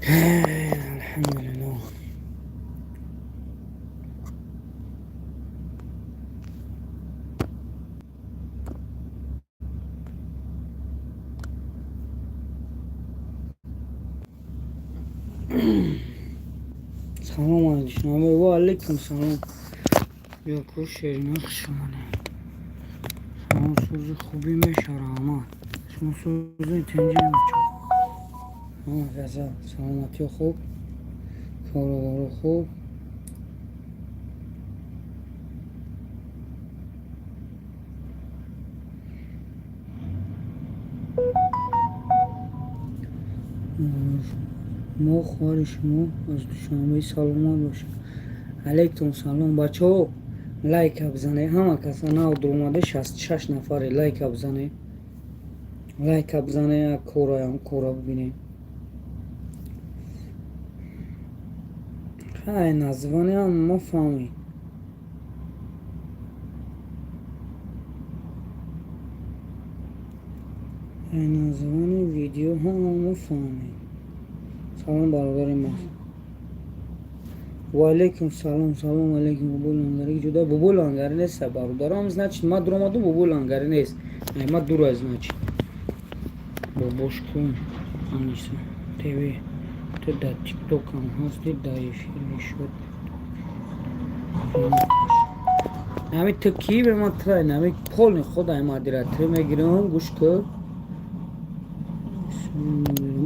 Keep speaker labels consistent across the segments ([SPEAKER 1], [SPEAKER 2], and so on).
[SPEAKER 1] Алҳамдулиллоҳ. Салом аз Душанбе. Ва алайкум салом. Биёку, Шерина, хуш омадед. Салом, сӯзи хубӣ меша, раҳмат. Шумо сӯзи тинҷи, бачо? Ғазал, саломатиё хуб, коруборо хуб. Мо хоҳари шумо аз Душанбе, саломат бошед. Алайкум салом. Бачаҳо, лайка бизанед, ҳама каса нав дуромада, 66 нафаре. Лайка бизанед, лайка бизанед, як кораям кора бибинем. Хай, названиям ма фаҳмед. Ай, названи видео ҳама ма фаҳмед. Салом, бародари ман. Ва алайкум салом. Салом алайкум. Бобои лангари ҷуда? Бобои лангари нест, бародарам. Значит, ма дуромаду, бобои лангари нест. Ай, ма дура, значит. Бобош кун, Аниса ТВ. Ту дар Тиктокам ҳасти, дар эфир шуд. Нами ту ки бе ман тра нами полный худ ай модератор мегирам, гӯш кун.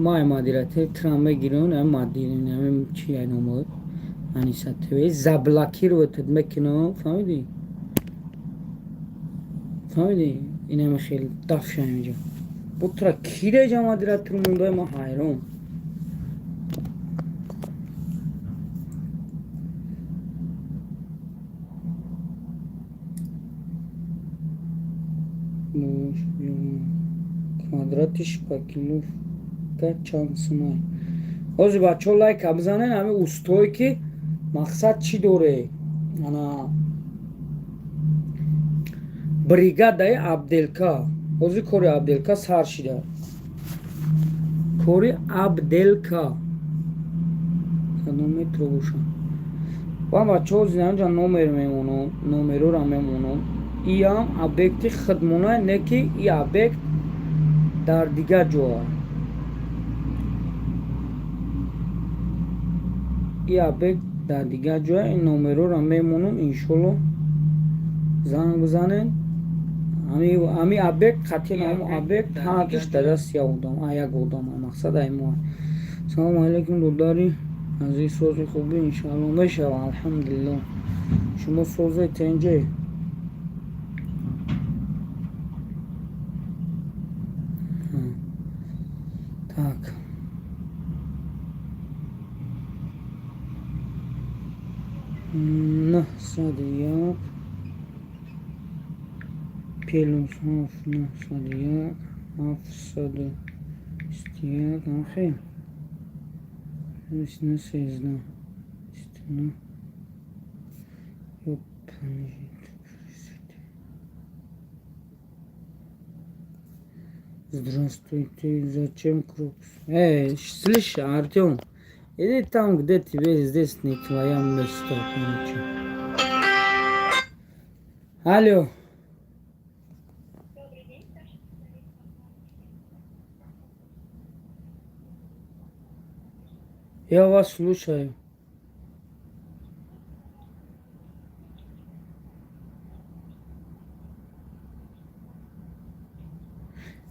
[SPEAKER 1] Ма ай модератор тра мегирам, ай модир, нами чи ай номод. Аниса ТВ заблокировать мекунам, фаҳмидӣ? Фаҳмидӣ? Инаме хеле дафша инҷа. Бо тура ки деҷа модератор монда, ман ҳайрон. Квадрати шпаклёвка чанд сумай? Ҳозир, бачаҳо, лайка бизанед, ҳамин устое ки мақсад чӣ доре? Ана бригадаи отделка. Ҳозир кори отделка сар шида. Кори отделка. Кадом метро бошад? Ва бачаҳо, ҳозир инҷа номер мемонам, номерора мемонам. Иам объекти хидмона, не ки и объект дар дигар ҷоа. И объект дар дигар ҷоя. Ин номерора мемонам, иншолло, занг бизанед. Ҳами объект қатъиян, ҳамн объект ҳамакиш дар дасти як одам, як одам, мақсад ай мо. Салому алайкум, додари азиз, сози хубӣ, иншоалло мешава, алҳамдулиллоҳ. Шумо созе, тенҷе? Так. 901 +7 901 721 охи 13 29. Ёпаный. Здравствуйте, зачем крокус? Эй, слышь, Артем, иди там, где тебе, здесь не твоя место, короче. Алло.
[SPEAKER 2] Добрый день, старший специалист по
[SPEAKER 1] Я вас слушаю.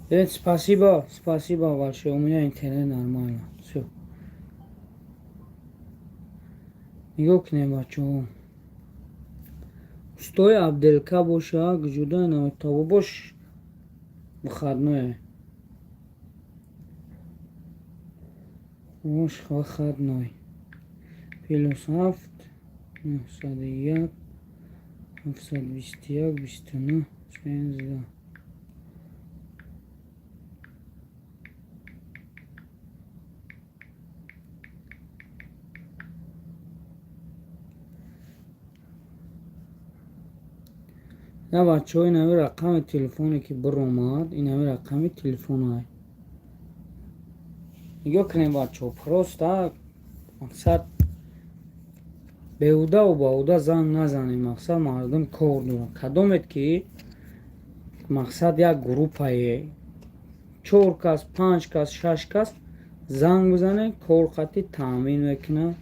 [SPEAKER 1] Нет, спасибо, спасибо большое. У меня интернет нормально. Все. Нигоҳ кунем, бачаҳо. Устои отделка боша, ҷуда наметавон бош, выходной. Бош, выходной. +7 901 721 29 13. На, бачаҳо, ин ҳами рақами телефоне ки биромад, ин ҳами рақами телефонай. Нигоҳ кунем, бачаҳо, просто мақсад беҳудаву баҳуда занг назанем. Мақсад мардум кор дорад. Кадомед ки мақсад як группае, чор кас, панҷ кас, шаш кас занг бизанед, кор қатӣ таъмин мекунад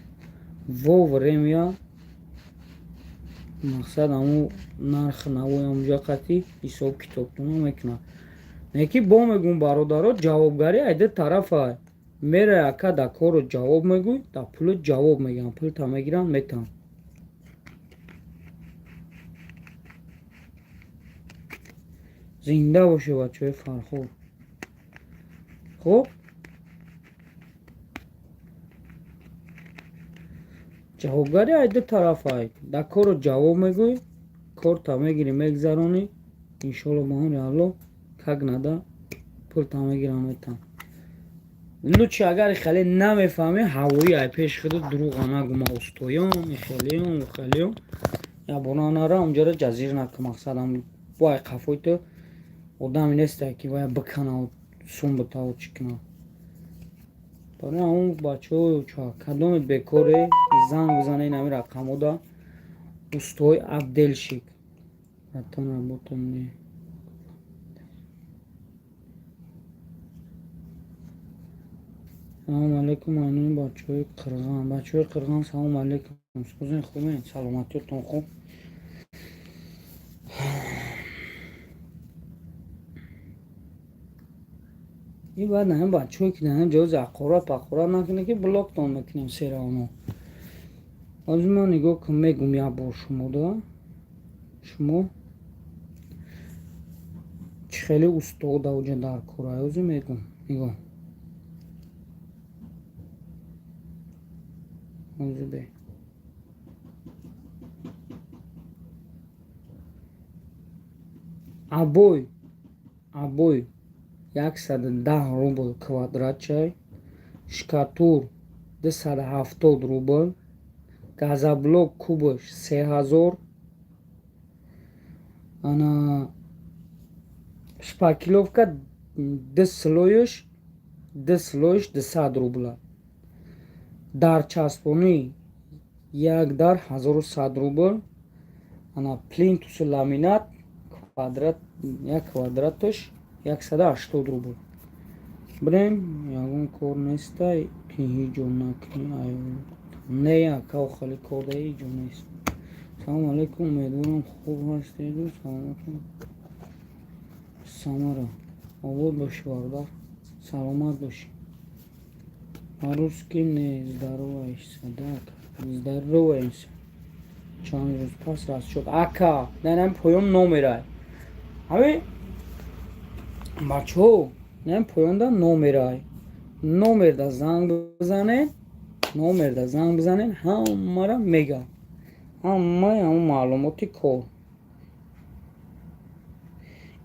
[SPEAKER 1] вовремя. Мақсад ҳамун нархи навои ҳамунҷа қатӣ ҳисоб китобтона мекунад. Не ки бо мегӯм, бародаро, ҷавобгарӣ ай ду тарафа мерай. Ака, дар корро ҷавоб мегӯй, дар пулот ҷавоб мегӯям, пулта мегиранд, метаҳанд. Зинда бошед, бачаҳои Фархор. Хуб, ҷавобгарӣ ай ду тарафа. Дар корро ҷавоб мегӯй, корта мегирӣ, мегзаронӣ, иншолло, ба амри Аллоҳ, как надо пулта мегирам, метаҳам. Лучше агар хеле намефаҳмӣ, ҳавои ай пеши худат дурӯға нагӯ: ма устоём, ихелиём, ухелиём. Ябора нара, унҷаро ҷазир накун. Мақсадам бо ай қафои ту одаме несте, ки вая биканаву сум битаву чӣ кунад. Барои ҳамун, бачаҳо, кадомед бекоре, занг бизанед ҳамин рақамода, устои отделщик. Братан, работа мне. Салому алейкум, айнои бачаҳои Қирған. Бачаҳои Қирған, салому алейкум. Сӯзен, хубен, саломатиётон хуб? И баъд наҳем, бачаҳое ки наҳем ҷози ақорат пақорат накунед, ки блоктон мекунем сераоно. Ҳозир ман нигоҳ кун, мегум як бор шумода, шумо чӣ хеле устода уҷа дар кора. Ҳозир мегум, нигоҳ, ҳозир бе. Обой 110 рубл квадратчай, штукатур 270 рубл, газоблок кубаш 3000, ана шпаклёвка ду слоиш 200 рубла, дарчаспонӣ як дар 1100 рубл, ана плинтусу ламинат квадрат, як квадраташ 180 рубл. Бирем, ягон кор нестай, ки ҳеҷ ҷо накунӣ. Не, ака, хеле кор да ҳеҷ ҷо нест. Салому алейкум, умедворам, хуб ҳастеду саломатон. Самара, обод бошӣ, бародар, саломат бошӣ. По-русски не здороваешься, да, здороваемся. Чанд рӯз пас расчёт, ака? Нанам поён номерай, ҳамин бачаҳо, нам поёнда номерай, номерда занг бизанед, номерда занг бизанед, ҳамара мегам, ҳамаи ҳамун маълумоти кор.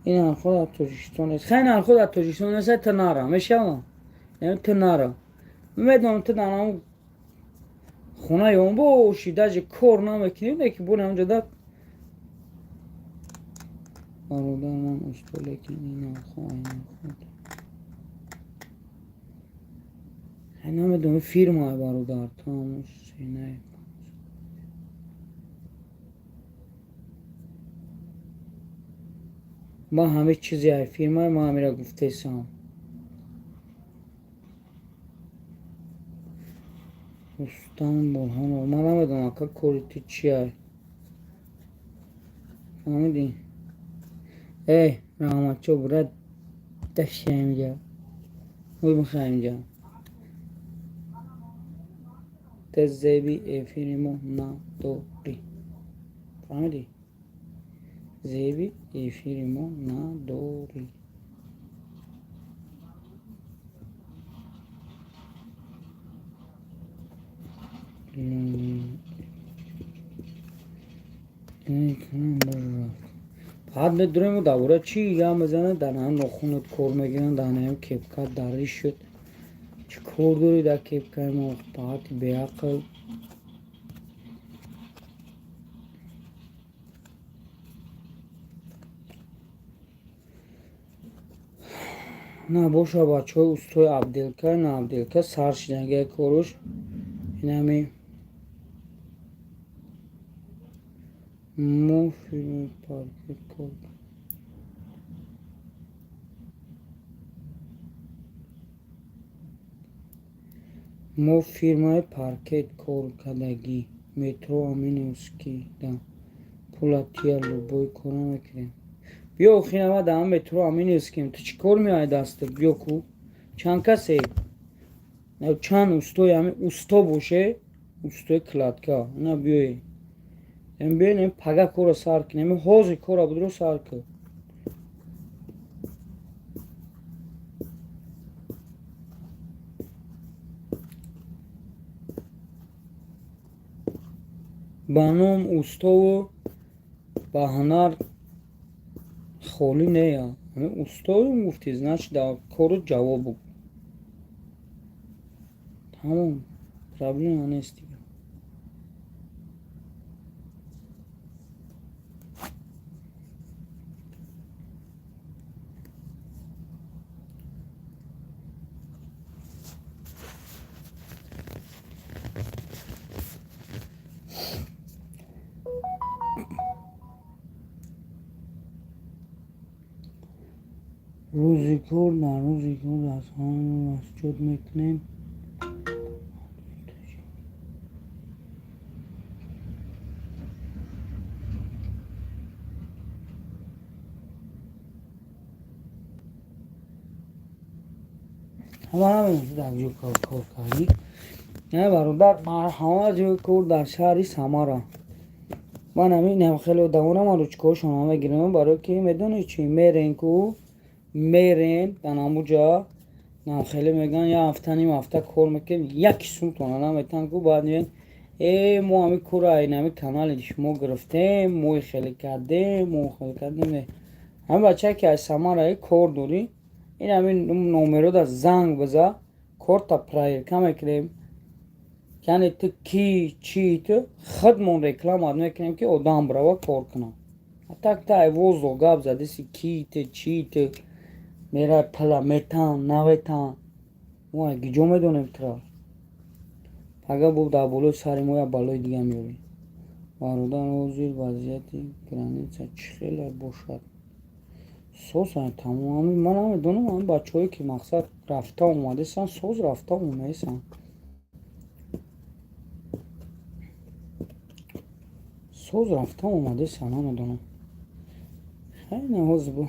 [SPEAKER 1] Ин нархҳо дар Тоҷикистон нест. Хай, нархҳо дар Тоҷикистон нест, ту нара мешава, яъне ту нара. Медонам, ту дар ҳамун хонаи он бошӣ, даже кор намекунӣ, лекин бур ҳамҷода. Бародар, ман усто, лекин ин нархҳо ай нархҳо хай намедонам, фирмае, бародар, ту ҳамун синаи. Ман ҳамин чизе ай фирмае, ман ҳамира гуфтесам. Рустам Бурҳонов, ман намедонам, ака, кори ту чиай, фаҳмидӣ? Э, раҳматчо, брат, дашта инҷа, ой, бихай инҷа. Ту зеби эфири мо надорӣ, фаҳмидӣ? Зеби эфири мо надорӣ. Баъд медурем, дар бораи чӣ гап мезанад? Дар ҳамин нохунат кор мегиранд, дар ҳамин кепка дарӣ шуд. Чӣ кор дорӣ дар кепкаи мо, баъди беақл? На боша, бачаҳои устои отделка, на отделка сар шидагия коруш. Инами мо фирмаи паркет кор. Мо фирмаи паркет кор кардагӣ, метро Аминовский да пула тия, любой кора мекунем. Биё, охирама дар метро Аминовским. Ту чӣ кор меояй дастат? Биё ку, чанд касе, чанд устои ами усто боше, устои кладка на биёй, биёем, пага кора сар кунем. Ҳозир кора будро сар кун. Ба ном устову ба ҳунар холӣ нея. Устоем гуфтӣ, значит, дар кору ҷавоб буд. Тамом, проблема нест дига. Рӯзи кор, дар рӯзи кор аз ҳама масҷуд мекунем. Ҳама намедонам, дар ҷо кор кардӣ. Не, бародар, ҳама ҷои кор дар шаҳри Самара. Ман ҳамин хеле одамонам, ман ручкаҳошонро мегирам, барое ки медонӣ чӣ, мерен ку, мерен дар ҳамуҷа нам хеле мегӯянд, як ҳафта, ним ҳафта кор мекунем, яки сумтона наметан ку. Баъд меян: «Э, мо ҳами кора инами канали шумо гирифтем, мо хеле кардем, мо хеле кардем». Ҳамин бачае ки аз Самара кор дорӣ, ин ҳамин номерода занг биза, корта проверка мекунем, яъне ту ки, чӣ, ту худмон рекламат мекунем, ки одам бирава кор кунад. А так та ай воздух гап задиси, ки ту, чӣ ту, мера пила метан, наветан, мо ай гиҷо медонем тура? Пага бо дар болои сари мо як балои дига меёрӣ. Бародар, ҳозир вазъияти граница чӣ хеле бошад? Соз тамом, ман намедонам. Ҳамин бачаҳое ки мақсад рафта омадесан, соз рафта омаесан, соз рафта омадесан, намедонам. Хеле ҳозир бо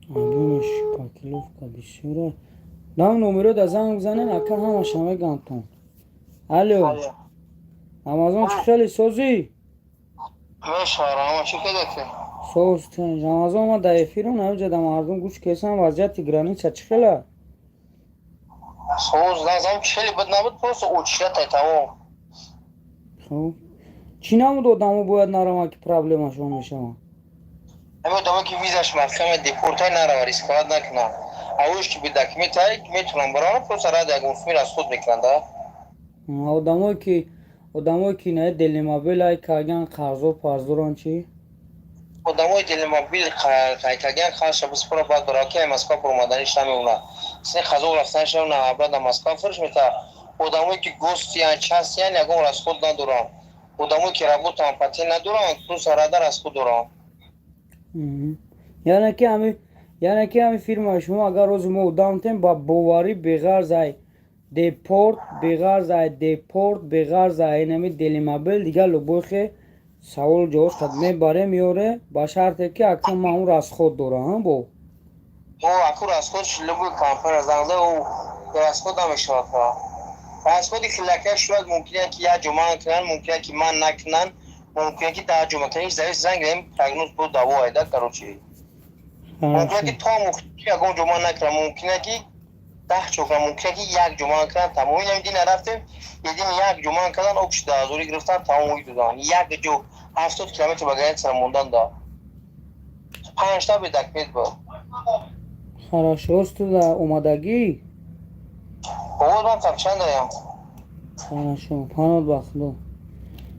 [SPEAKER 1] объёми шпаклёвка бисёра. Нам номерода занг бизанен, ака, ҳамаша мегӯям. Алло, Рамазон, чӣ хеле созӣ? Соз. Рамазон, ман дар эфирам, ҳамиҷа да мардум гӯш кесам. Вазъияти граница чӣ хела?
[SPEAKER 2] Соз, назам хеле бад набуд, просто очередь, тамом.
[SPEAKER 1] Хуб, чӣ намуд одамо бояд нараванд, ки проблемашон мешаванд?
[SPEAKER 2] Ҳамин одамо ки визаш маҳкама, депортай, нарава, рисковать накунанд. Авош ки бе документай метавонанд бараванд, просто ради ягон суми расход мекунанд, а.
[SPEAKER 1] Одамое ки на делимобил ай карган, қарзор парздоран чӣ?
[SPEAKER 2] Одамои делимобил кайкагиан қарзша биспора, баъд барава, ки ай Москва буромаданиш намемонад, сини қазоқ рафтаниш намемонад, обратно Москва фурш мета. Одамое ки гостиян, частныян, ягон расход надоранд. Одамое ки работаан, патент надоранд, просто рада расход доранд.
[SPEAKER 1] Яъне ки ҳами фирмаи шумо, агар рӯзи мо одам тем, ба боварӣ, беғарз ай депорт, беғарз ай депорт, беғарз ай инами делимобил, дигар любой хе саволу ҷавоб қад мебаре, меёре, ба шарте ки акнун ман он расход дорам бо.
[SPEAKER 2] О, аку расход, любой компания занг, расход намешавад. Расходи хилака шояд мумкин ки як ҷо ман кунанд, мумкин ки ман накунанд, мумкин ки 10 ҷо макунанд. Завис занг даем, прогноз бо даво айда, короче. Мумкин ки то ягон ҷо ман накунам, мумкин ки 10 ҷо кунам, мумкин ки як ҷо ман кунам, тамом. Инам дина рафтем, един як ҷо ман кардан, общий 10 ҳазорӣ гирифтан, тамом додан. Як ҷо 70 километр ба граница мондан, да панҷта бе документ буд.
[SPEAKER 1] Хорошо, ту дар омадагӣ?
[SPEAKER 2] Овоз ман капчан даям.
[SPEAKER 1] Хорошо, панот ба худо.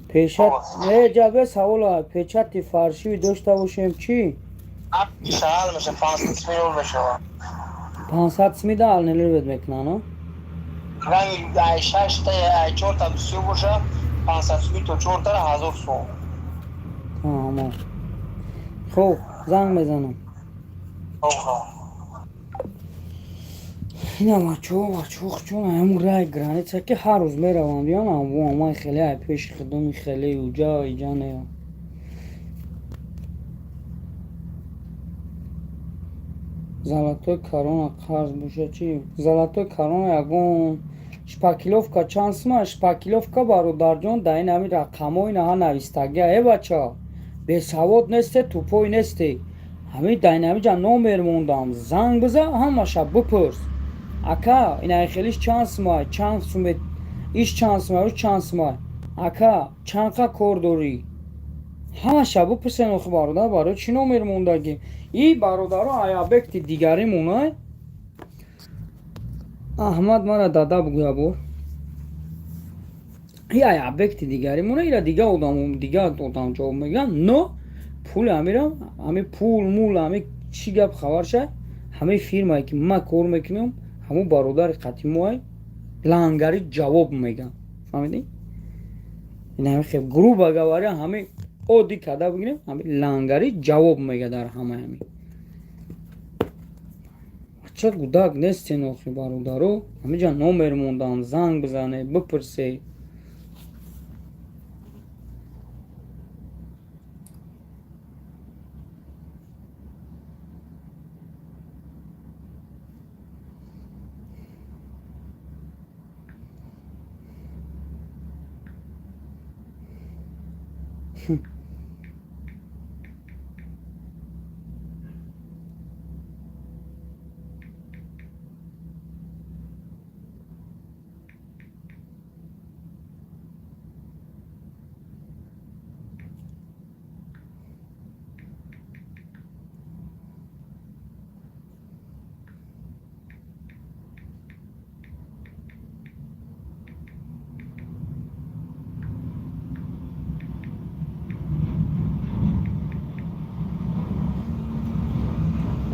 [SPEAKER 1] Пешат не ҷабе савола печати фаршиви дошта бошем чӣ?
[SPEAKER 2] Шаҳал меша 500 сми рол мешава.
[SPEAKER 1] 500 сми да алнелирвед мекунан, а?
[SPEAKER 2] Ранги ай шашта ай чорта бисёр боша 500 сми то чортара 1000 сом.
[SPEAKER 1] Тамом. Хуб, занг мезанам.
[SPEAKER 2] Хуб.
[SPEAKER 1] Ина бачаҳо, бачаҳо чун ҳамун раи граница ки ҳар рӯз меравам биён, амай хеле ай пеши хидоми хеле уҷа иҷа не. Золотой корона қарз боша чӣ? Золотой корона ягон шпаклёвка чанд сума? Шпаклёвка бародарҷон дар ин ҳамин рақамҳо инаҳа навистагия. Э бача, бесавод несте, тупой несте. Ҳамин дар ин ҳамиҷа номер мондам. Занг биза, ҳамаша бипурс. Ака, инаи хелиш чанд сумай? Чанд суме? Иш чанд сумай? Уш чанд сумай? Ака, чанқа кор дорӣ? Ҳамаша бипурсен охи бародар, барои чӣ номер мондагӣ? И бародаро ай объекти дигари монай. Аҳмад мара дада бугӯя бор. И ай объекти дигари мона, ира дига одам ҷавоб мегӯянд, но пули ҳамира, ҳами пул мул ҳами чӣ гап хабар ша, ҳамаи фирмае ки ман кор мекунам, ҳамун бародари қатимоай лангари ҷавоб мегӯянд. Фаҳмидӣ? Ин ҳами хел грубо говоря ҳами оддӣ карда бигирем, ҳами лангари ҷавоб мега дар ҳамаи ҳами. Бача гудак нестен охи бародаро, ҳамиҷа номер мондам, занг бизане, бипурсе.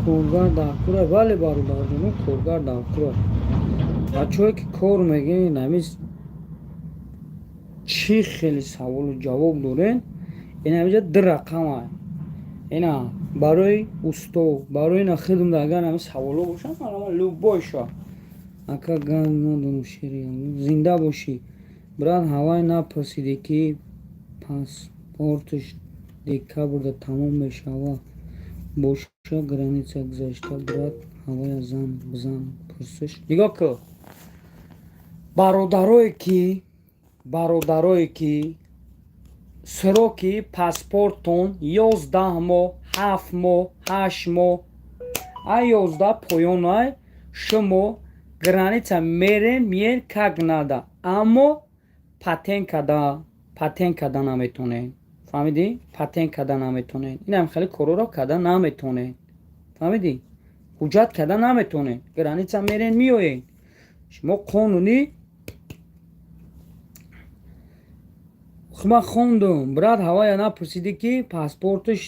[SPEAKER 1] Коргар дар кура, бале бародарҷоно, коргар дар кура. Бачаҳое ки кор мегӯен, ҳамин чӣ хеле саволу ҷавоб дорен, ин ҳамиҷа ду рақама. Ина барои усто, барои ина хидмат агар ҳамин саволо бошанд, марама любой ша. Ака гап надорам шери, зинда бошӣ. Брат, ҳавай напурсидӣ ки паспорташ декабрда тамом мешава. Боша граница гузашта брат, ҳавая зан бизан пурсиш. Нигоҳ кун. Бародарое ки сроки паспортон 11 моҳ, 7 моҳ, 8 моҳ, ай 11 поёнай, шумо граница мерен, миен как надо, аммо патент карда наметонед. Фаҳмидӣ? Патент карда наметонед. Инам хеле корҳоро карда наметонед. Фаҳмидӣ? Ҳуҷҷат карда наметонед. Граница мерен, меоед. Шумо қонунӣ. Ман хондум, брат, ҳавая напурсидӣ ки паспорташ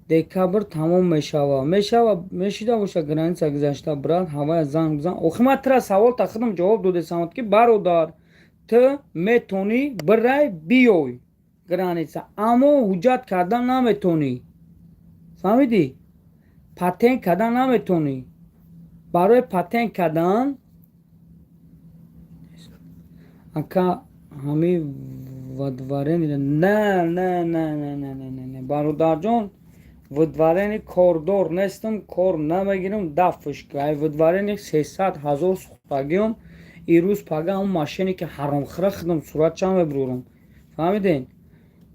[SPEAKER 1] декабр тамом мешава. Мешава, мешида боша граница гузашта, брат, ҳавая занг бизан. Охи ман тира савол та худам ҷавоб додесам ки бародар, ту метонӣ бирай биёй граница, аммо ҳуҷҷат карда наметонӣ. Фаҳмидӣ? Патент карда наметонӣ. Барои патент кардан ака ҳами выдворение не не не не не не не не бародарҷон, выдворение кордор нестам, кор намегирам, дафш ай выдворение 300 000 сухтагиём ирӯз пага ҳамн машине ки ҳаромхӯра худам суратчам мебурам. Фаҳмиден?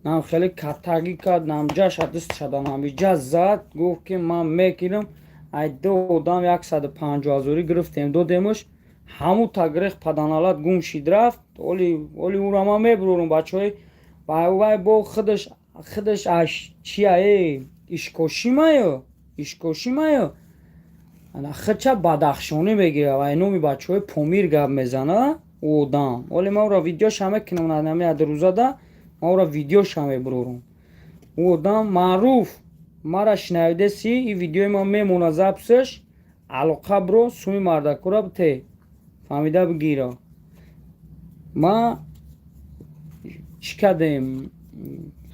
[SPEAKER 1] Нам хеле каттагӣ кард, намҷаша даст шадам, ҳамиҷа зад, гуфт ки ман мегирам. Ай ду одам 150 ҳазорӣ гирифтем, додемуш, ҳамун тагрех паданалат гум шид, рафт. Оли ӯро ман мебурорам, бачаҳои вай бо худаш аш чия, э, ишкошимаю. Хича бадахшонӣ мегирад ва номи бачаҳои Помир гап мезана ӯ одам. Оле ман ӯро видеоша мекунам, нами адрӯзада ман ӯро видеоша мебурорам. Ӯ одам маъруф, мара шинавидаси, и видеои ман мемона записаш, алоқа биро, суми мардакура бите, фаҳмида бигира. Ма чӣ кардем?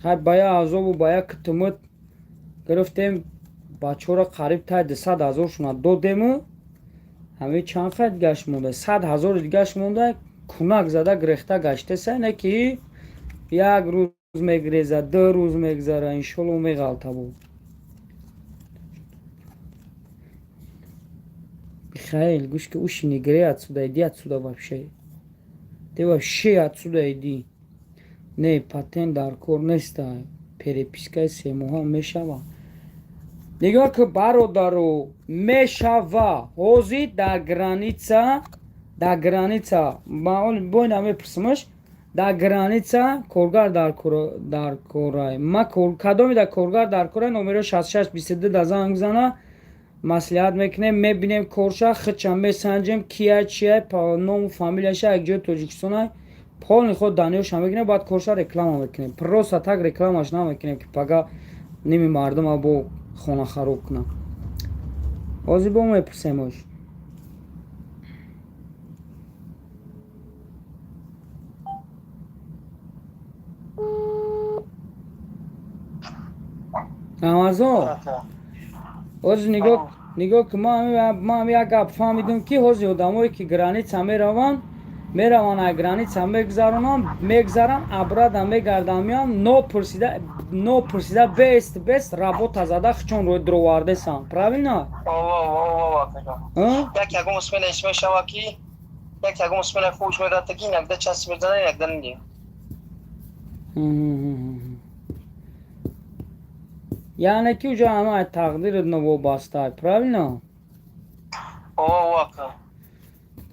[SPEAKER 1] Хай, ба як азобу ба як китумут гирифтем, бачаҳоро қариб тай 200 000 шуна додему, ҳамин чанд хай дигаш монда, 100 000 дигаш монда, кунак зада гирехта гаштеса, не ки як рӯз мегиреза, 2 рӯз мегзара, иншолло меғалта буд. Михаил, гӯш ки, уши не гирей, отсюда иди, отсюда вообще. Ты вообще отсюда иди. Не, патент дар кор неста. Перепискаи 3 моҳа мешава. Нигоҳ ки, бародару, мешава. Ҳозир дар граница, дар граница, бойна мепурсимаш, дар граница коргар дар корай. Ма кадоми дар коргар дар корай, номеро 66 22 да занг бизана, маслиҳат мекунем, мебинем корша, хича месанҷем, кия, чия, ному фамилияша, якҷои Тоҷикистона, полный худ данныеша мегирем, баъд корша реклама мекунем. Просто так рекламаш намекунем, ки пага ними мардума бо хона хароб кунам. Ҳозир бо мепурсемош. Рамазон, ҳозир нигоҳ, нигоҳ ки, ман як гап фаҳмидам, ки ҳозир одамое ки граница мераванд, мераванд, ай граница мегзаронанд, мегзаранд, обратно мегарданд, меоянд, нопурсида, нопурсида, бест бест работа зада хичон рӯи дуровардесанд, правильно?
[SPEAKER 2] Як ягон смена ис мешава, ки як ягон смена хуш медата, ки иногда час мезана, иногда не.
[SPEAKER 1] Яъне ки уҷа ҳама тақдират новобаста, правильно?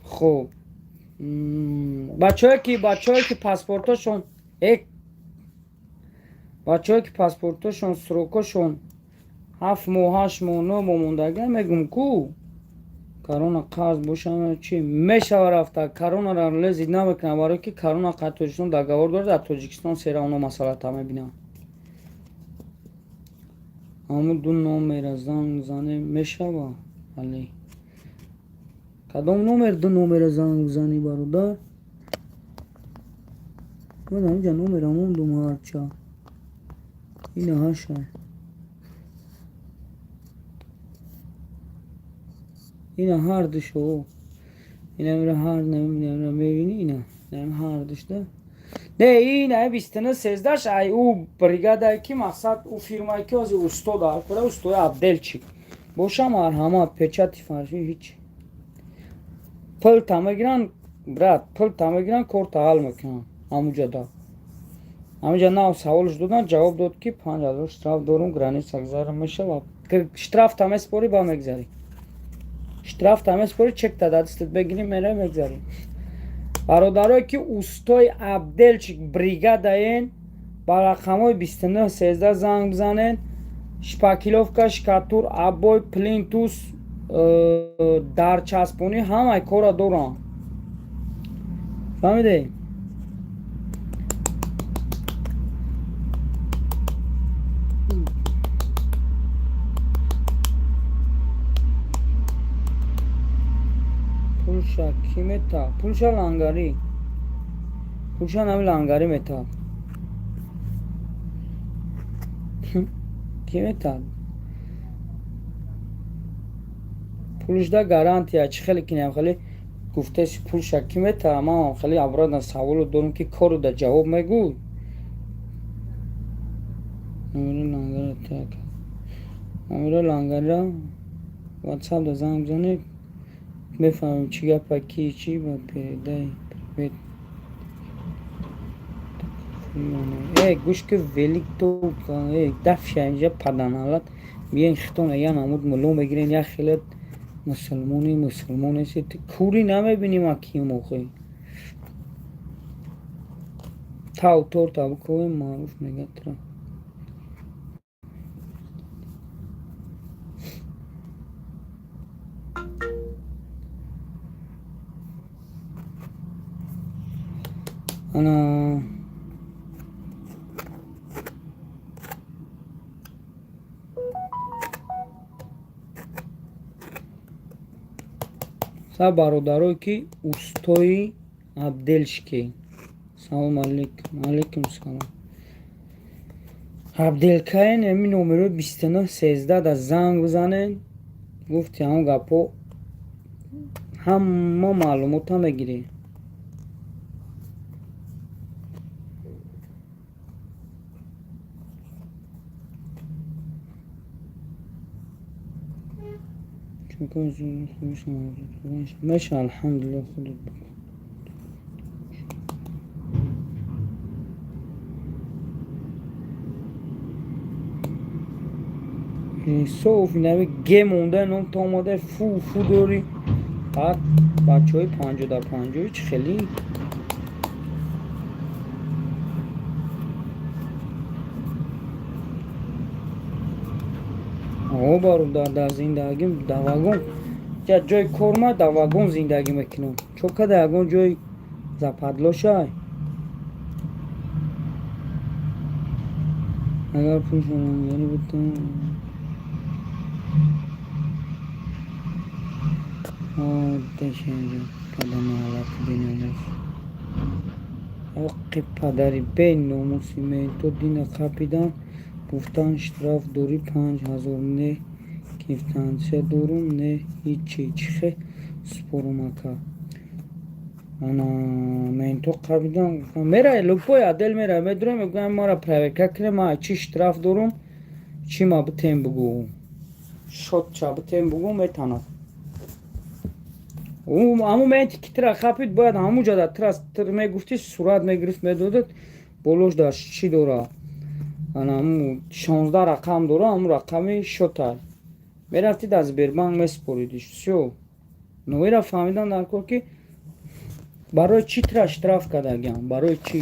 [SPEAKER 1] Хуб, бачаҳое ки паспортошон, бачаҳое ки паспортошон срокошон 7 моҳ, 8 моҳ, 9 моҳ мондага, мегум ку, корона қарз боша, чи мешава рафта, коронара лезид намекунам, барое ки корона қад Тоҷикистон договор дорад, дар Тоҷикистон сера оно масъалата мебинам. Ҳамун ду номера занг занем, мешава? Али, кадом номер, ду номера занг бизанӣ, бародар? Ман инҷа номера мондум, ҳарча ина ҳаша, ина ҳардушо, инамра ҳар намра мебинӣ, ина ҳардушда. Не, ина 29 13-аш, ай ӯ бригадае ки мақсад, ӯ фирмае ки ҳозир усто дар кора, устои отделчик боша, марҳамат, печати фарши, ҳеч пулта мегиранд, брат, пулта мегиранд, корта ҳал мекунанд. Ҳамуҷа да ҳамуҷа нав саволш додан, ҷавоб дод, ки 5000 штраф дорум, граница гузарам мешава? Штрафта меспорӣ, ба мегзарӣ, штрафта меспорӣ, чекта дар дастат бегирӣ, мера мегзарӣ. Бародарое ки устои отделчик бригадаен, ба рақамҳои 29 13 занг бизанед. Шпаклёвка, штукатур, обои, плинтус, дарчаспонӣ, ҳамаи корро доранд, фаҳмидед? Пулша кӣ мета? Пулша лангарӣ, пулша нами лангарӣ метавад, кӣ метавад? Пулшда гарантия чӣ хеле кинам, хеле гуфтаси, пулша кӣ метавад? Ман хеле обратно саволо дорам, ки кору да ҷавоб мегӯй. Номери лангарира ватсап да занг бизанед, мефаҳмем чӣ гапа, ки чӣ ба передай привет. Гӯш ки, велик то дафша инҷа паданалат миен, хитона я намуд мулло мегирен, як хеле мусулмони мусулмонеси, ту кури намебинӣ, ма кием охи? Тав торта бикӯем, маъруф мегӯяд тура. Ана, са бародарое ки устои абделшки, салом алейкум. Алейкум салом. Абделкаен, ами номерои 29 13 да занг бизанен. Гуфти, ҳамон гапҳо, ҳама маълумота мегирӣ. Меша, алҳамдулилла, худат. Инсоф, инави ге монда, ном то омада, фу фу дорӣ. Баъд бачаҳои 50 дар 50 чӣ хеле. О, бародар, дар зиндагим дар вагон, я ҷои кор ма дар вагон зиндагӣ мекунам. Чо када, ягон ҷои западло шай. Агар пул бутам, паданалати беномус, оқи падари беномуси то дина қапидан, гуфтан штраф дорӣ 5000. Не квитансия дорум, не ҳичи, чихе спорум, ака? Ана менто қапидан, гуфтам мерай, любой отдел мерай, медурам, мегӯям, мара проверка кунем, ма чӣ штраф дорум, чӣ ма битем бугӯ, шотча битем бугӯ, метанад. Ҳамун моменте ки тира хапид, бояд ҳамун ҷо дар тира мегуфтӣ, сурат мегирифт, медодад. Болош дар чӣ дора, ана ҳамун 16 рақам дора, ҳамун рақами шота мерафтӣ, дар Сбербанк месупоридиш, всё. Но ира фаҳмидан дар кор, ки барои чӣ тира штраф кардагиам, барои чӣ.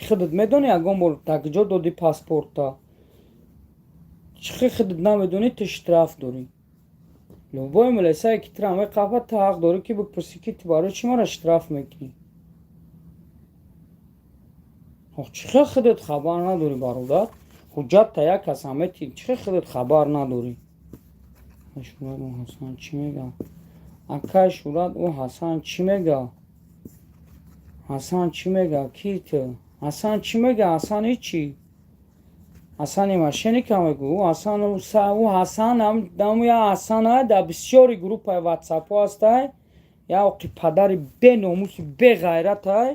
[SPEAKER 1] Худат медонӣ, ягон бор такҷо додӣ паспорта? Чихе худат намедонӣ, ту штраф дорӣ? Любой милисае ки тира меқапад, ту ҳақ дорӣ, ки бипурсӣ, ки ту барои чӣ мара штраф мекунӣ? Чихе худат хабар надорӣ, бародар? Ҳуҷҷатта як кас ҳамети, чихе худат хабар надорӣ? Шурат, ӯ Ҳасан чӣ мега? Акай Шурат, ӯ Ҳасан чӣ мега? Ҳасан чӣ мега? Ки ту? Ҳасан чӣ мега? Ҳасан ҳичи, Ҳасани мошенника мегӯ. Ӯ Ҳасан, ӯ Ҳасан даму я Ҳасан ай, дар бисёри группаи ватсапҳо ҳастай, я оқи падари беномуси беғайратай.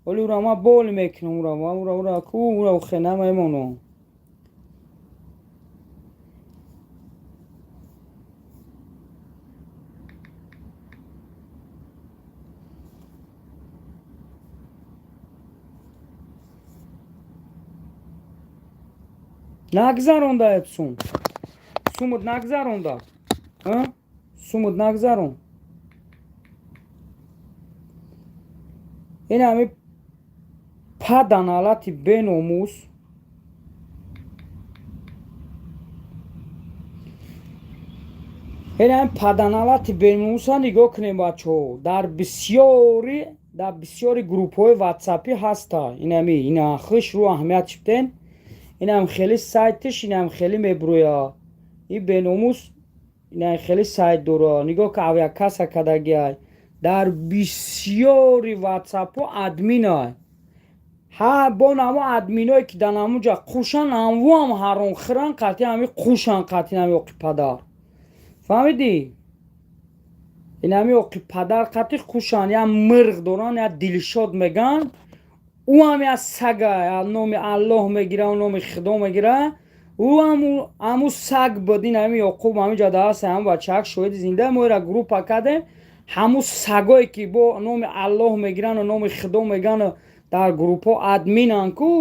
[SPEAKER 1] Вале ӯра ман бол мекунам, ура ура ура ку ура ухе намемонам. Нагзарондаед сум, сумут нагзаронда, сумут нагзарон. Ин ҳами паданалати беномус. Ин ҳами паданалати беномуса нигоҳ кунем, бачаҳо, дар бисёри группҳои ватсапӣ ҳаста. Инами ина хиш рӯ аҳамият шибтен, инам хеле сайтиш, инам хеле мебурӯя. И беномус инам хеле сайт дора. Нигоҳ ка, авиакасса кадагиай, дар бисёри ватсапҳо админай. Ҳа, бо намо админое ки дар намуҷа қушан, анвуам ҳаромхӯран, қатъи ҳами қушан, қатъи нами оқи падар, фаҳмидӣ? Инами оқи падар қатъи қушан, я мирғ доран, я Дилшод меган, ӯ ҳам я сага, я номи Аллоҳ мегира, номи Худо мегира, ӯ ҳаму саг буд. Ин ҳами Ёқуб ҳамиҷа даст, ҳам бачаак шоҳиди зинда. Мо ира группа кардем, ҳаму сагое ки бо номи Аллоҳ мегирану номи Худо мегану дар группҳо админан ку,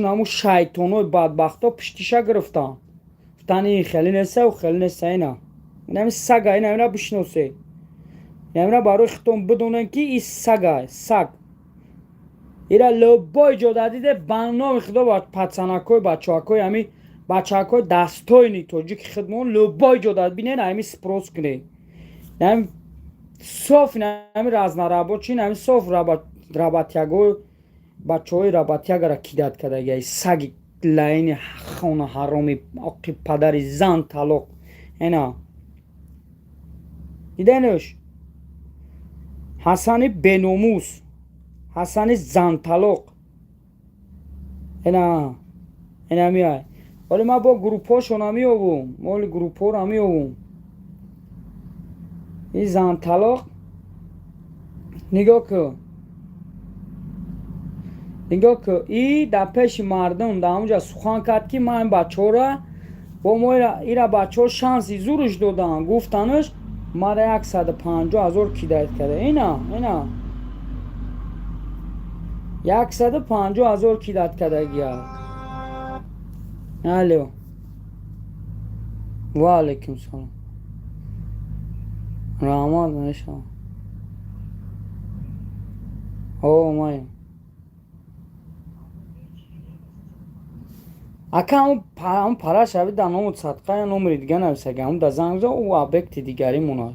[SPEAKER 1] наму шайтонои бадбахто пиштиша гирифтан, гуфтан ин хеле неста, ӯ хеле неста. Ина инами сага, инамира бишиносе, инамира барои худтон бидонем, ки и сага, саг. Ира любой ҷо да диде, ба номи Худо, пацанакои, бачаакои ҳами. Бачакҳои дастоини тоҷики худмон любой ҷо дар бинен, ами спрос кунед. Ами соф, ами разнорабочий, ами соф работяго, бачаҳои работягара кидать кардагиай, саги лайни хона ҳароми оқи падари зан талоқ. Ена диданеш, Ҳасани беномус, Ҳасани занталоқ. Ена, ена миай. Ҳоли ман бо группҳошона меёбум, моли группҳоро меёбум. Ин занталоқ, нигоҳ кун, нигоҳ кун, и дар пеши мардум дар ҳамонҷа сухан кард, ки ман ин бачаҳора бо мо ира бачаҳо шанси зурш доданд, гуфтанаш мара 150 000 кидать карда. Ина, ина, 150 000 кидать кардагия. Алло, ва алайкум салом, раҳмат. Мешавам, о маем. Ака, ҳамн пара шави дар ному садқа я номери дига нависага, ҳамн да занг зо, ӯ объекти дигарӣ монад.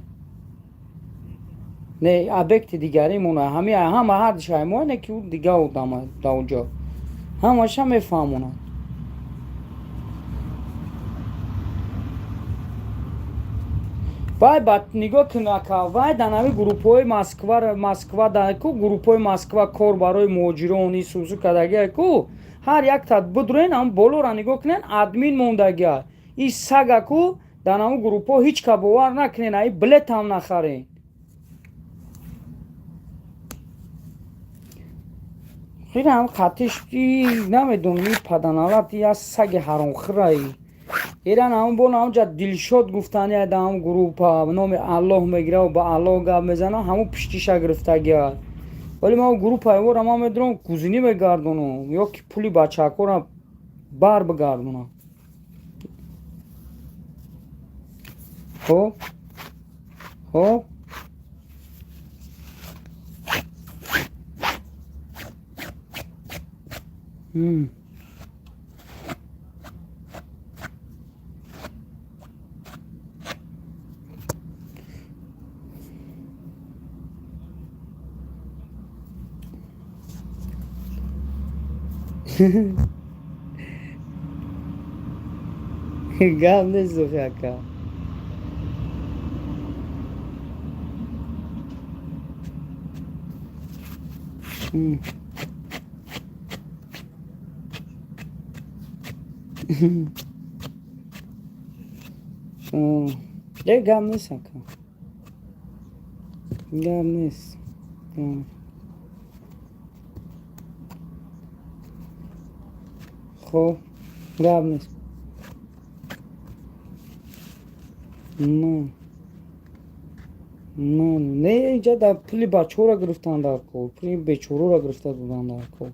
[SPEAKER 1] Не, объекти дигарӣ монад. Ҳами ҳама ҳардиш аймоа, не ки ӯ дига одама дар онҷо ҳамаша мефаҳмонад. Вай ба нигоҳ кун, ака, вай дар нави группҳои Москва, Москва ку, группҳои Москва, кор барои муҳоҷирон исусу кардагия ку, ҳар якта бидурен, ам болоро нигоҳ кунен, админ мондагия. И сага ку дар нави группҳо ҳеҷ ка бовар накунен, аи билетам нахарен. Хирам қатиш намедонам, и паданалат я саги ҳаромхӯраи. Иран ҳамн бо ҳамҷа Дилшод гуфтани, дар ҳам группа номи Аллоҳ мегира, ба Аллоҳ гап мезана, ҳамун пиштиша гирифтагия. Вале ман группаи ора ман медонам, гузинӣ мегардонам ё ки пули бачакҳоро бар бигардонам. Хоб, хоб. Гап нест, ака. Е, гап нест, ака, гап нест. Хоб, гап нест. Не, инҷа дар пули бачаҳоро гирифтан дар кор, пули бечораро гирифта додан дар кор.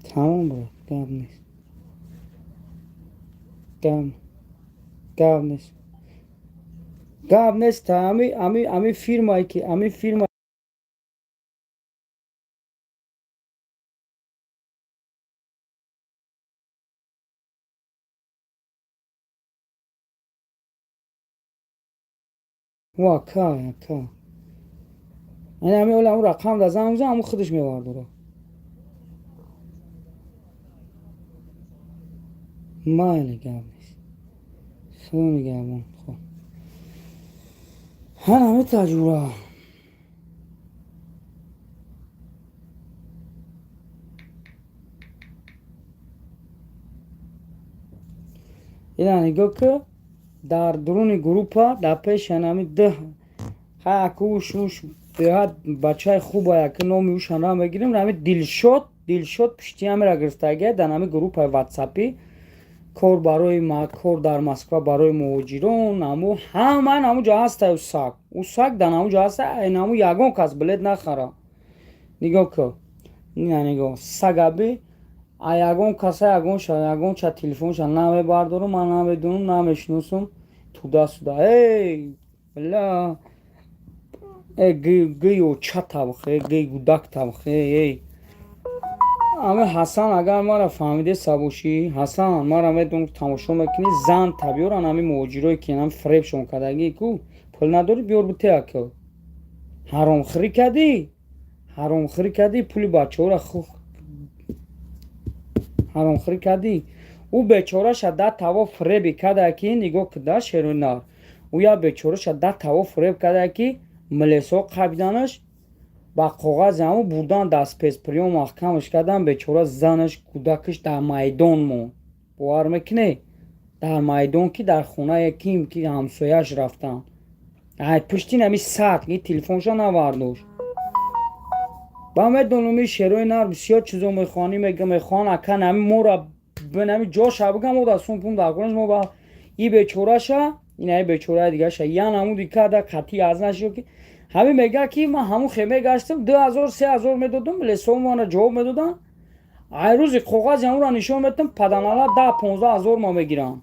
[SPEAKER 1] Тамом, брат, гап нест, гап нест, гап нест. Ами фирмае ки ами фирма ака, ака, ами ола ҳамун рақам да занг мезанам, ҳамун худаш мевардора. Майли, гап нест, худо нигаҳбон. Хоб, ҳан ҳами таҷура. Ина нигоҳ ки, дар дуруни группа дар пеши ҳанами д ҳаяку уш уш беҳад бачаи хуба, яки номи уша намегирем, ҳами Дилшод, Дилшод пишти ҳамира гирифтагия дар ҳами группаи ватсапӣ, кор барои кор дар Москва барои муҳоҷирон. Ҳаму ҳама ҳамун ҷо ҳастай. У саг, у саг дар ҳамун ҷо ҳаста. Ҳаму ягон кас билет нахара. Нигоҳ ку, ина нигоҳ, сагаби а ягон каса ягонша ягонча телефонша намебардорум. Ман намедонам, намешиносум. Туда-сюда. Эй, бля, э, гӯй очата бихе, гӯй гудакта бихе, эй. Ами Ҳасан, агар мара фаҳмидеса бошӣ, Ҳасан, мара медонам, тамошо мекунӣ, зан та биёран. Ами муҳоҷирое ки ами фиребшон кардагӣ ку, пул надорӣ, биёр бите, ака. Ҳаромхӯрӣ кардӣ, ҳаромхӯрӣ кардӣ, пули бачаҳоро ҳаромхӯрӣ кардӣ. Ӯ бечораша да таво фиреби карда, ки нигоҳ куда, шерои нар, ӯ як бечораша да таво фиреб карда, ки милесҳо қабиданаш, ба коғази ҳамун бурдан, дар спецприём маҳкамаш кардан. Бечора занаш, кӯдакаш дар майдон монд. Бовар мекунӣ, дар майдон, ки дар хонае ким ки ҳамсояаш рафтанд, ай пушти нами сад и телефонша навардошт. Ба медонам, и шерои нар бисёр чизо мехоҳанд, мехоҳанд, ака, нами мора нами ҷоша бигам, мо дар сум пум дар кунаш мо ба и бечораша, инаи бечораи дигаша я намуди када қатъи аз нашиё, ки ҳамин мега, ки ман ҳамун хеме гаштам, 2000, 3000 медодам, лесо мана ҷавоб медодам. Ай рӯзи коғази ҳамура нишон медодам, паданала 10-15 ҳазор ма мегирам.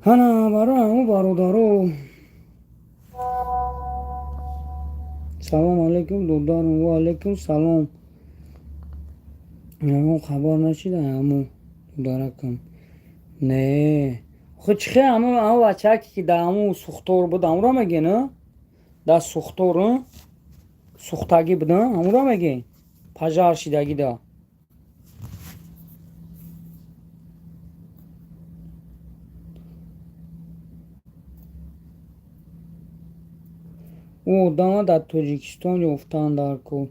[SPEAKER 1] Ҳана, барои ҳамун бародаро, салом алейкум, додарум. Ва алейкум салом. Ягон хабар нашида ҳамун додаракам? Не, охи чӣ хел? Ҳамун бачаке, ки дар ҳамун сухтор буд, ҳамура мегӯен? Дар сухтор сухтагӣ буд, ҳамура мегӯен, пожар шидагида? Ӯ одама дар Тоҷикистон ёфтанд дар кор.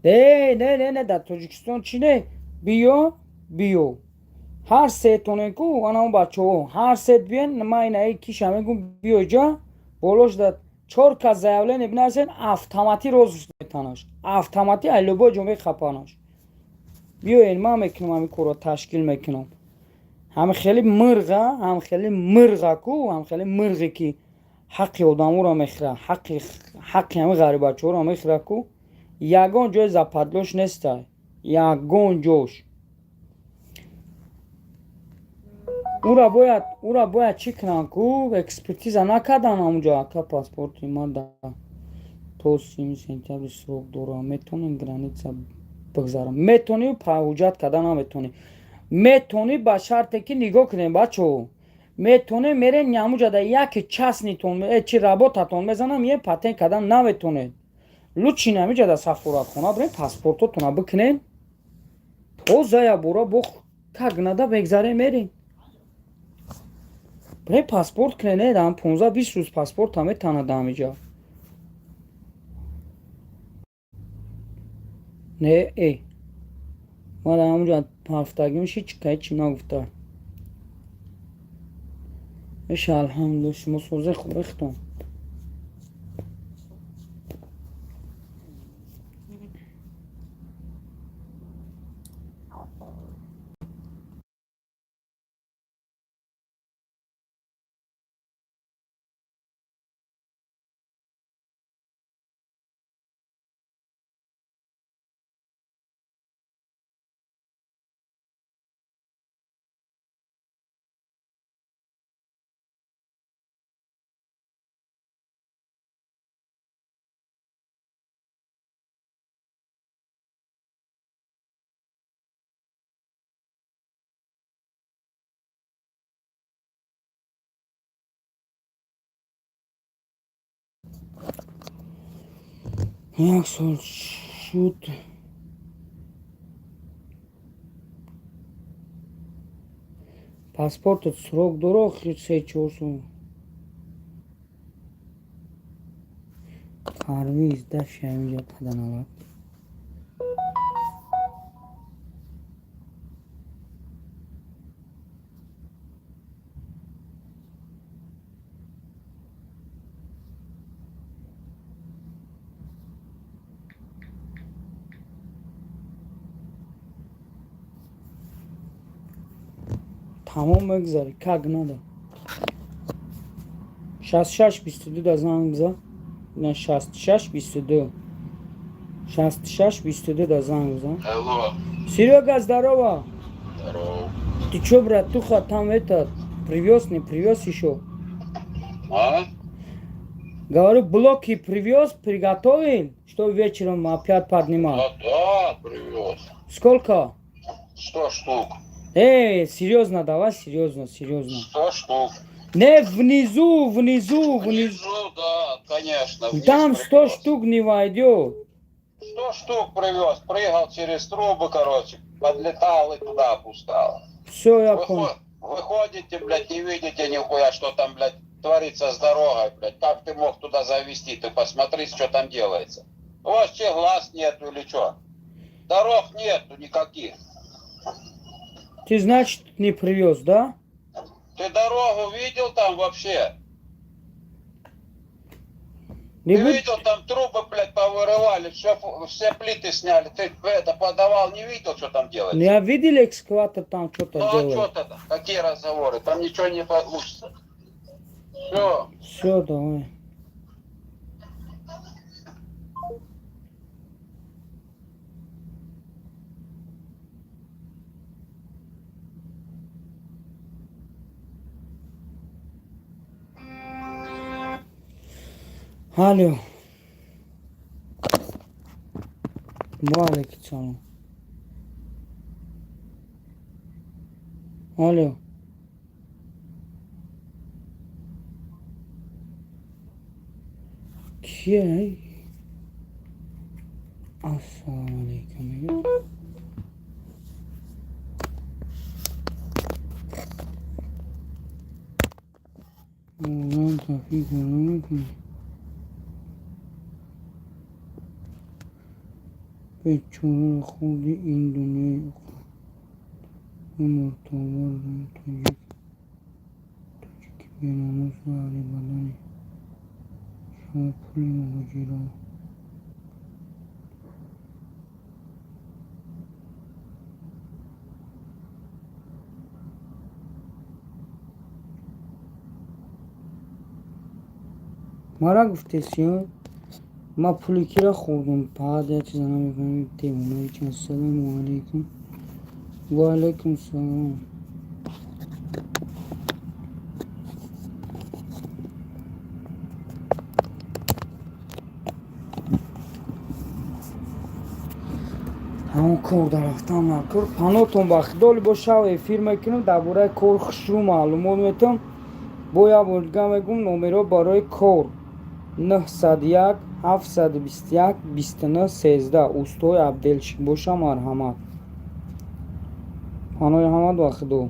[SPEAKER 1] Не, не, не, не, дар Тоҷикистон чӣ? Не, биё, биё, ҳар сетоне ку, анам бачаҳо, ҳар сет биен. Ман инаи киша мегум, биё ҷа болош да чор кас заявление бинависен, автоматӣ розыск метанаш, автоматӣ ай любой ҷо мехапанаш. Биёен, ман мекунам, ҳамин корро ташкил мекунам. Ҳами хеле мирға, ҳам хеле мирға ку, ҳам хеле мирғе, ки ҳаққи одаморо мехӯра, ҳаққи ҳами ғарибачаҳоро мехӯра ку, ягон ҷои западло ш нестай, ягон ҷош. Ура бояд чӣ кунанд ку? Экспертиза накардан ҳамунҷо, ака? Паспорти ман то 30 сентябри срок дорам, метавонем граница бигзарам? Метонӣ, ҳуҷҷат карда наметонӣ. Метонӣ, ба шарте ки, нигоҳ кунем, бачаҳо, метонем, мерен ҳамуҷа да яке частный тон чи работатон мезанам, е патент кардан наметонед. Лучше ҳамиҷа да сафоратхона бирем, паспортотона бикунем тоза, ябора бо как нада мегзарем, мерем. Бирем, паспорт кунем, не, 15-20 рӯз паспорта метанад ҳамиҷа. Не, э, ман дар ҳамуҷа ҳафтагимш ҳеч ҳечи нагуфта. Эша, алҳамдулилла, шумо созе, хубехтон? Як сол шуд. Паспортат срок дора, охир 3-4 сол. Парвиз дафши ҳаминҷо паданалат. Тамом, мегзари, как надо. 66 22 да занг биза. На 66 22, 66 22 да занг биза.
[SPEAKER 3] Алло.
[SPEAKER 1] Серега, здорово.
[SPEAKER 3] Здорово.
[SPEAKER 1] Ты чё, братуха, там этот, привез, не привез еще?
[SPEAKER 3] А?
[SPEAKER 1] Говорю, блоки привез, приготовил, что вечером опять поднимал?
[SPEAKER 3] Да, привез.
[SPEAKER 1] Сколько?
[SPEAKER 3] 100 штук.
[SPEAKER 1] Эй, серьезно, давай, серьезно, серьезно.
[SPEAKER 3] 100 штук.
[SPEAKER 1] Не, внизу, внизу, внизу.
[SPEAKER 3] Внизу, да, конечно. Вниз
[SPEAKER 1] Там 100
[SPEAKER 3] привез.
[SPEAKER 1] штук не войдет.
[SPEAKER 3] 100 штук привез. Прыгал через трубы, короче. Подлетал и туда опускал.
[SPEAKER 1] Все, я понял.
[SPEAKER 3] Выходите, блядь, не видите нихуя, что там, блядь, творится с дорогой, блядь. Как ты мог туда завести? Ты посмотри, что там делается. У вас че, глаз нету или что? Дорог нету никаких.
[SPEAKER 1] Ты, значит, не привез, да?
[SPEAKER 3] Ты дорогу видел там вообще?
[SPEAKER 1] Не
[SPEAKER 3] Ты
[SPEAKER 1] будь.
[SPEAKER 3] видел, там трубы, блядь, повырывали, все, все плиты сняли. Ты это подавал, не видел, что там делается?
[SPEAKER 1] Ну, я видел, экскаватор там что-то
[SPEAKER 3] Ну а
[SPEAKER 1] делает.
[SPEAKER 3] что тогда? Какие разговоры? Там ничего не получится. Все.
[SPEAKER 1] Все, давай. Алло. Ва алейкум салом. Алло. Кие? Ассалому алейкум мегӯяд. Одам тафи кор намекунад. Бечораро хурди ин дунёи муртобор тоҷик тоҷики беномус заҳри бадани шумо пули муҳоҷиро мара гуфтесиё, ман пули киро хӯрдум? Фақат як чиза намефаҳмем, девонаи чи. Ассалому алайкум. Ва алайкум салом. Ҳамон кор дар рафтан накор. Панотон ба худоли бо шав эфир мекунем, дар бораи кор хушрӯ маълумот метам. Бо як бор дига мегӯм, номеро барои кор: 901 721 29 13. Устои отделщик боша, марҳамат. Панои ҳамад ба худо.